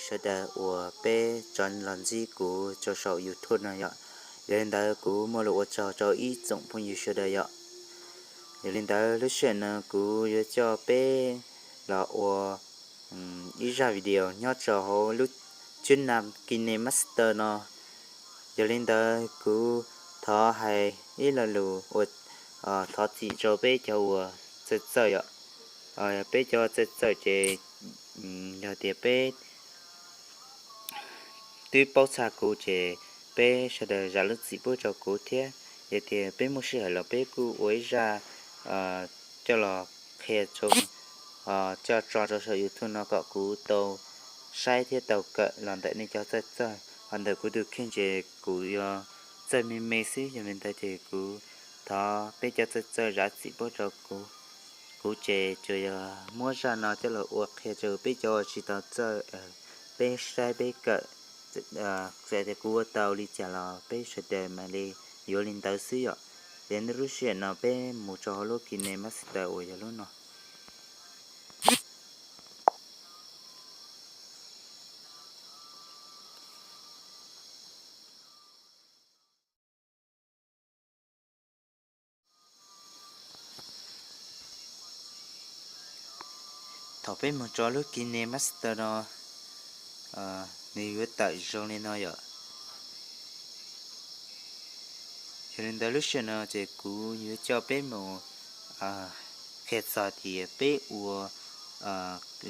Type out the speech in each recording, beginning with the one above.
sawv daws uas peb tso los ntsib kuv rau saum YouTube no yom. Yog li ntawd kuv muaj lus ua tsaug rau ib tsoom phooj ywg sawv daws yom. Yog li ntawd lub sij hawm no kuv yuav coj peb los ua ib zaj video nyob rau hauv lub tswb nam KineMaster no. Yog li ntawd kuv thov hais ib lo lus ua thov txim rau peb cov uas txawj txawj yom. Peb cov txawj txawj ces yog tias peb twb paub txog kuv ces peb sawv daws zam lub txim pub rau kuv thiab. Yog tias peb muaj sij hawm los peb kuj ua ib zaj coj los qhia, coj tso rau saum YouTube no kom kuv tau saib thiab tau kawm los ntawm nej cov txawj txawj. Ho ntawm kuv tus kheej ces kuv yuav txawj me me xwb, yog li ntawd ces kuv thov peb cov txawj txawj zam txim pub rau kuv. Kuv ces tsuas yog muab zaj no coj los ua qhia rau peb cov uas tsis tau txawj, peb saib peb kawm. Txawm tias kuv ua tau li cas los peb sawv daws mam li yuav li ntawd xwb yom. Ces lub sij hawm no peb mus rau hauv lub KineMaster uas yog lub no. Thaum peb mus rau lub KineMaster no, nws yuav tawm zoo li no yom. Yog li ntawd lub sij hawm no ces kuv yuav coj peb mus qhia txog tias peb ua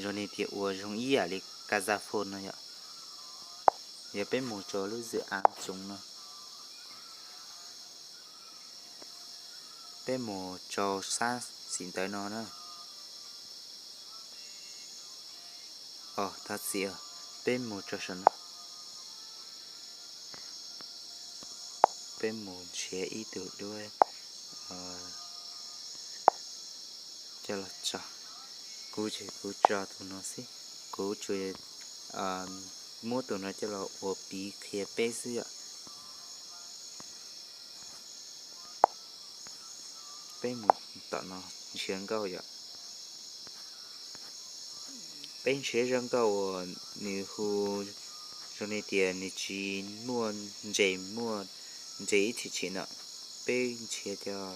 zoo li tias ua zoo ib yam li CasaPhone no yom. Yog peb mus rau lub zwm av tsoov no, peb mus rau sab xim ntawd no na. Os, thov txim, peb mus rau saum no. Peb mus nrhiav ib tug duab coj los tso. Kuv ces kuv tso tus no xwb. Kuv tsuas muab tus no coj los ua piv qhia peb xwb yom. Peb mus tom no nrhiav nkauj yom. Peb nrhiav zaj nkauj uas nws hu zoo li tias nws tsis muaj ntses, muaj ntses ib chim chim no. Peb nrhiav cov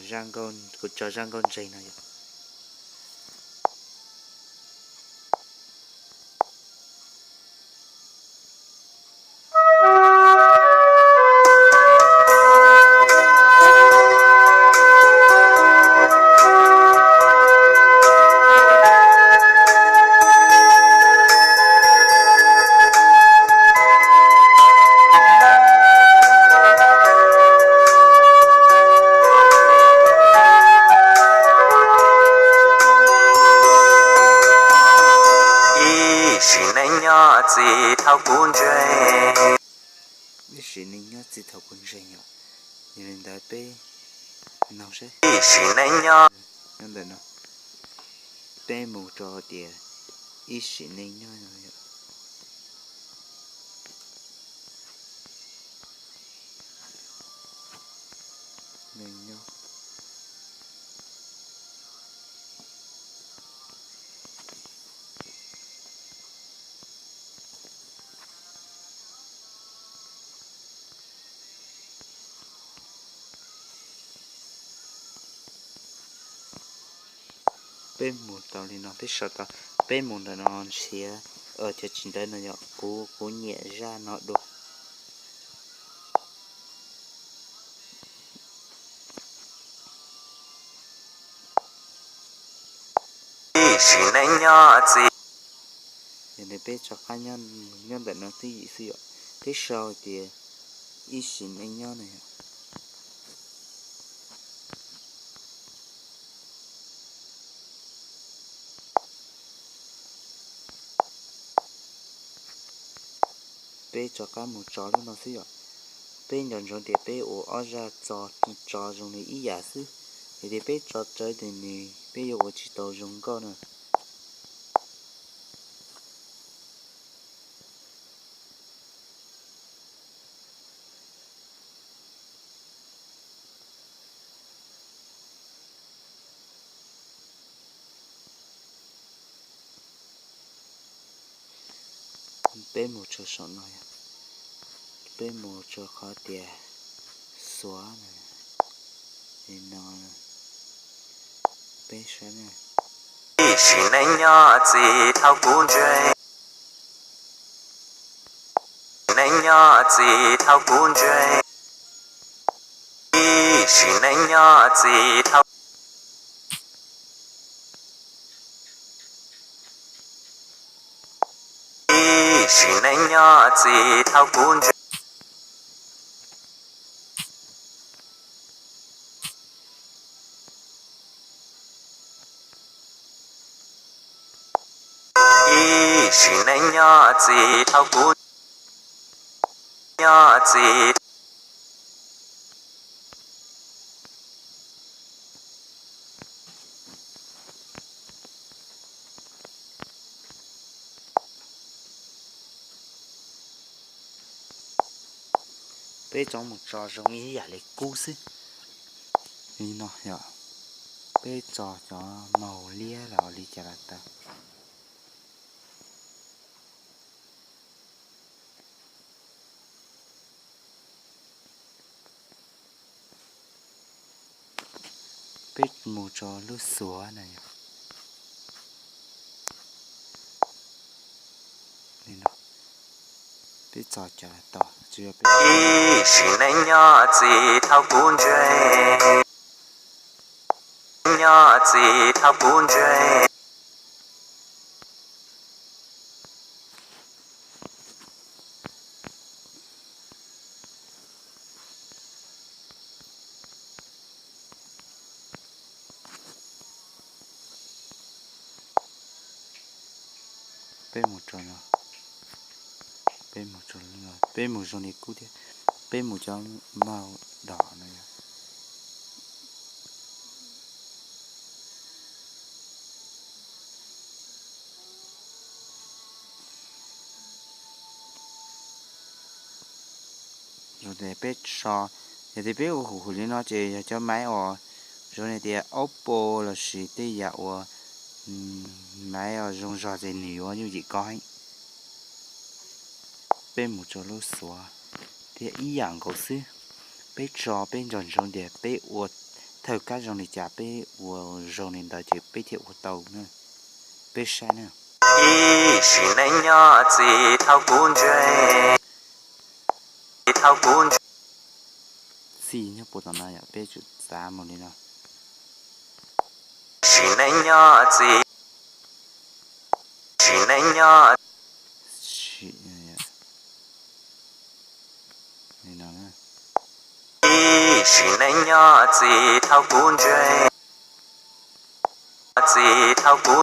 zaj nkauj, kuv tso zaj nkauj ntses no yom. Ib sim neej nyob txij thaum kuv ntseeg. Ib sim neej nyob txij thaum kuv ntseeg yom. Yog li ntawd peb noog saib. Ib sim neej nyob, nyob ntawm no, peb mus rau tias ib sim neej nyob no yom. Neej nyob. Peb mus tau li no, peb sau tau, peb mus ntawm no nrhiav cov tsis ntawd no yom, kuv, kuv nyiam zaj no dua. Ib sim neej nyob txij. Yog li peb rov qab nyob ntawm no twb yim xwb yom, peb sau tias ib sim neej nyob no yom. Peb rov qab mus tso lub no xwb yom. Peb nco ntsoov tias peb ua ob zaj tso, tso zoo li ib yam xwb, yog tias peb tso tsawv ces nws, peb yuav ua tsis tau zoo nkauj na. Peb mus txog saum no, peb mus txog qhov tias xuav no, li no, peb saib na. Ib sim neej nyob txiv thauj kuv ntse, sim neej nyob txiv thauj kuv ntse, ib sim neej nyob txiv thauj, ib sim neej nyob txiv thauj kuv ntse. Ib sim neej nyob txiv thauj kuv, nyob txiv. Peb tso mus tso zoo ib yam li kub xwb. Li no yom, peb tso cov maus liab los li cas los tau. Peb mus tso lub xuav na yom. Li no, peb tso cas los tau, tsuas yog peb ib sim neej nyob txiv thauj kuv ntse, nyob txiv thauj kuv ntse. Peb mus rau no, peb mus rau no, peb mus zoo li kub thiab, peb mus cov maus dom no yom. Zoo tias peb so, yog tias peb ua huv huv li no ces yog cov maiv uas zoo li tias Oppo lossis tej yam uas maiv zoo zog ces nws yuav yooj yim koj heev. Peb mus tso lub xuav thiab ib yam nkaus xwb. Peb tso peb nco ntsoov tias peb ua thawj kab zoo li cas peb ua zoo li ntawd ces peb thiaj ua tau na. Peb saib na. Ib sim neej nyob txiv thauj kuv ntse, txiv thauj kuv ntse. Txij nyob puag tom no yom, peb tsum txav mus li no. Sim neej nyob txiv, sim neej nyob, sim, li no na. Ib sim neej nyob txiv thauj kuv ntse, txiv thauv kuv,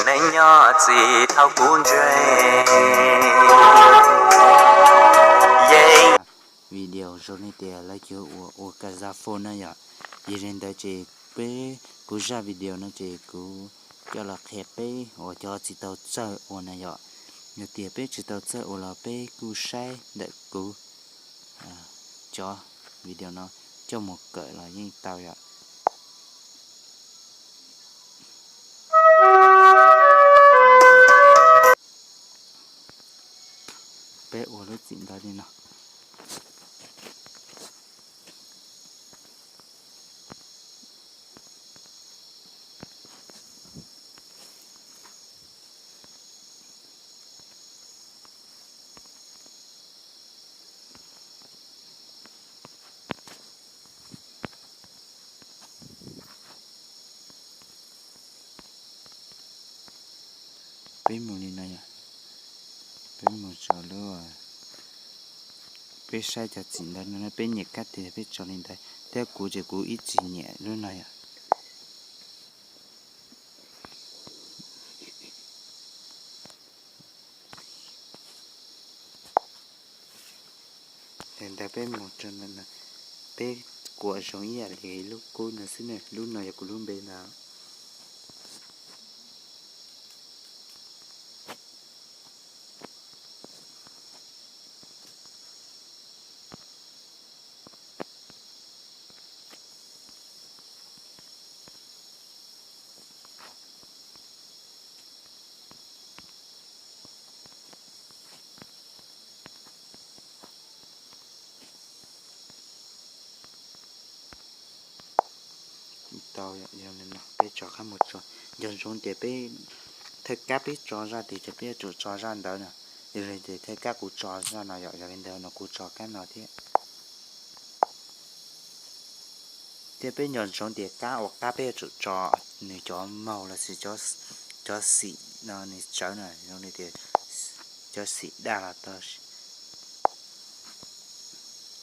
neej nyob txiv thauv kuv ntse. Video zoo li tias lawv cov uas ua ka za phone na yom. Yog li ntawd ces peb, kuv zaj video no ces kuv coj los qhia peb uas cov tsis tau txawj ua na yom. Yog tias peb tsis tau txawj ua los peb kuj saib ntawm kuv cov video no coj mus kawm los yeej tau yom. Peb ua lub txim ntawd li no. Peb mus li no yom, peb mus tso lub, peb saib cov txim ntawd no peb nyiam kab tiag peb tso li ntawd, thiab kuv ces kuv ib txwm nyiam lub no yom. Li ntawd peb mus tso, peb kuam zoo ib yam li lub kub no xwb na, lub no yog kuv lub npe ntag. Tau, yog li no peb tso qab mus tso, nco ntsoov tias peb thawj kab peb tso zaj twg ces peb yuav tsum tso zaj ntawd na. Yog li ces thawj kab kuv tso zaj no yom, yog li ntawd no kuv tso kab no thiab. Thiab peb nco ntsoov tias kab ua qab peb yuav tsum tso nws cov maug los sis cov xim no nws tsawv na, zoo li tias cov xim daj los tau,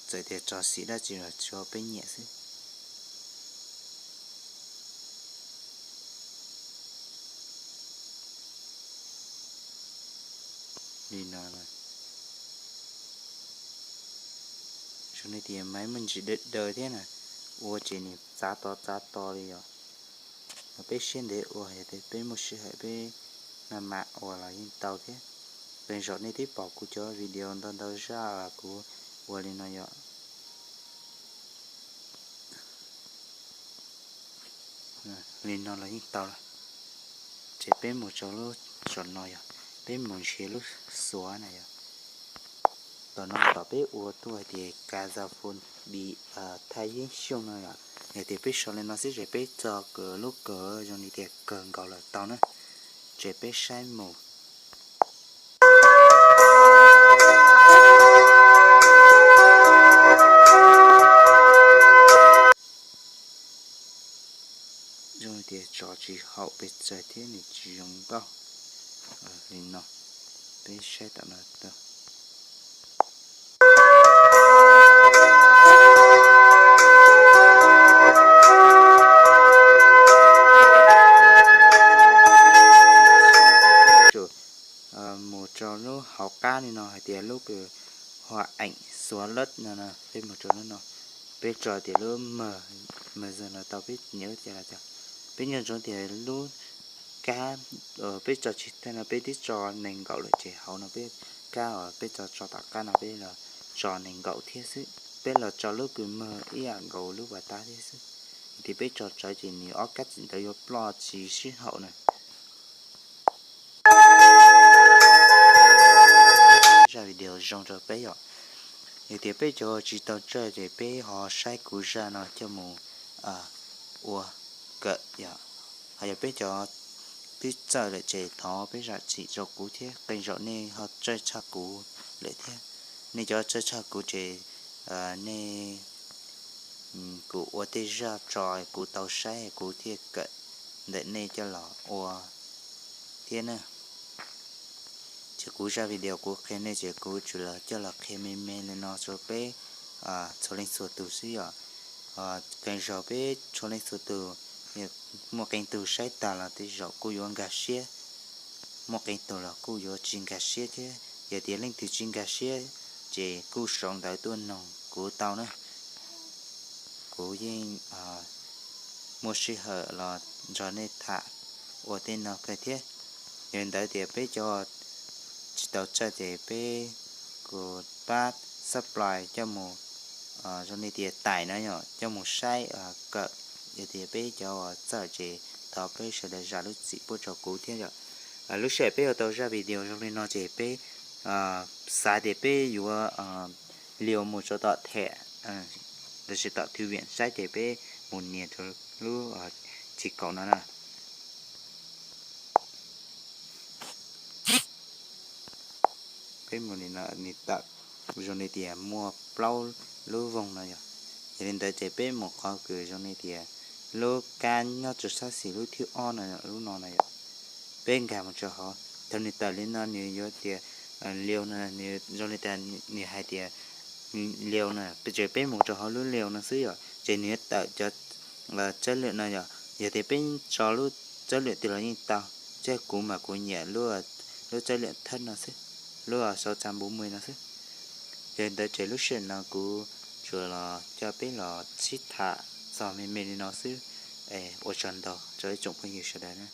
txawm tias tso xim dab tsi los tsuav peb nyiam xwb. Li no, zoo li tias mas muaj ntsis daw daw thiab na, ua ces nws txav tod txav tod li yom. Peb siab ntev ua, yog tias peb muaj sij hawm peb maj mam ua los yeej tau thiab. Qee zaum nej twb pom kuv cov video ntau ntau zaj kuv ua li no yom. Li no los yeej tau lawm. Ces peb mus rau lub, saum no yog peb mus nrhiav lub xuav na yom. Tom no tom peb ua tuaj hais tias ka za fun bi thaj yeeb xyooj no yom. Yog tias peb sau li no xwb ces peb txo lub kawg zoo li tias kawg nkaus lawm tau na. Ces peb saib mus. Zoo tias tso tsis haum pes tsawg thiab nws tsis zoo nkauj. Li no, peb saib tom no tau. Mus rau lub hauv qab li no hais tias lub kws hua eem xuav lab no, peb mus rau lub no, peb tso tias lub mawg, mawg zog no tau peb nyiam lub cas los tau. Peb nco ntsoov tias lub kab peb tso tsis tag no peb twb tso nees nkaum lawm ces hauv no peb kab uas peb tso tso tom qab no peb los tso nees nkaum thiab xwb, peb los tso lub kws mawg ib yam nkaus lub pas tab thiab xwb. Tias peb tso tsawv ces nws ob kab txim ntawd yuav ploj tsis sib haum na. Zaj video zoo rau peb yom. Yog tias peb cov tsis tau txawj ces peb ho saib kuv zaj no coj mus ua kawm yom. Ho yog peb cov twb txawj lawm ces thov peb zam txim rau kuv thiab, qee zaum nej ho txawj tshaj kuv lawm thiab. Nej cov txawj tshaj kuv ces nej, kuv ua tej zaj tso kuv tau saib kuv thiaj kawm ntawm nej coj los ua thiab na. Ces kuv zaj video kuv qhia nej ces kuv tsuas los coj los qhia me me li no rau peb txhua leej txhua tus xwb yom. Qee zaug peb txhua leej txhua tus, muaj qee tug saib tag los tej zaum kuj yuav nkag siab, muaj qee tug los kuj yuav tsis nkag siab thiab. Yog tias leej twg tsis nkag siab ces kuj sau ntawv tuaj noog kuv tau na. Kuv yeej muaj sij hawm los nrog nej tham ua tej no kawg thiab. Yog li ntawd tias peb cov tsis tau txawj ces peb, kuv pab subscribe coj mus, zoo li tias tais no yom, coj mus saib kawm. Yog tias peb cov uas txawj ces thov peb sawv daws zam lub txim pub rau kuv thiab yom. Lub sij hawm peb ua tau zaj video zoo li no ces peb xav tias peb yuav liu mus rau tom them, los sis tom thư viện saib ces peb mus nias rau lub txiv kaum no na. Peb mus li no nws tawm zoo li tias muaj plaub lub voog no yom. Yog li ntawd ces peb mus qhov kws zoo li tias lub kab nyob rau sab xis lub thib ob no, lub no na yom. Peb nkag mus rau hauv, thaum nws tawm li no nws yuav tias liu no, nws zoo li tias nws hais tias liu no, ces peb mus rau hauv lub liu no xwb yom, ces nws yuav tawm cov tsawb lwm no yom. Yog tias peb tso lub tsawb lwm twg los yeej tau, thiab kuv mas kuv nyiam lub tsawb lwm thawb no xwb, lub sáu trăm bốn mươi no xwb. Yog li ntawd ces lub sij hawm no kuv tsuas los coj peb los sib tham txog me me li no xwb, ua tsaug ntau rau ib tsoom phooj ywg sawv daws na.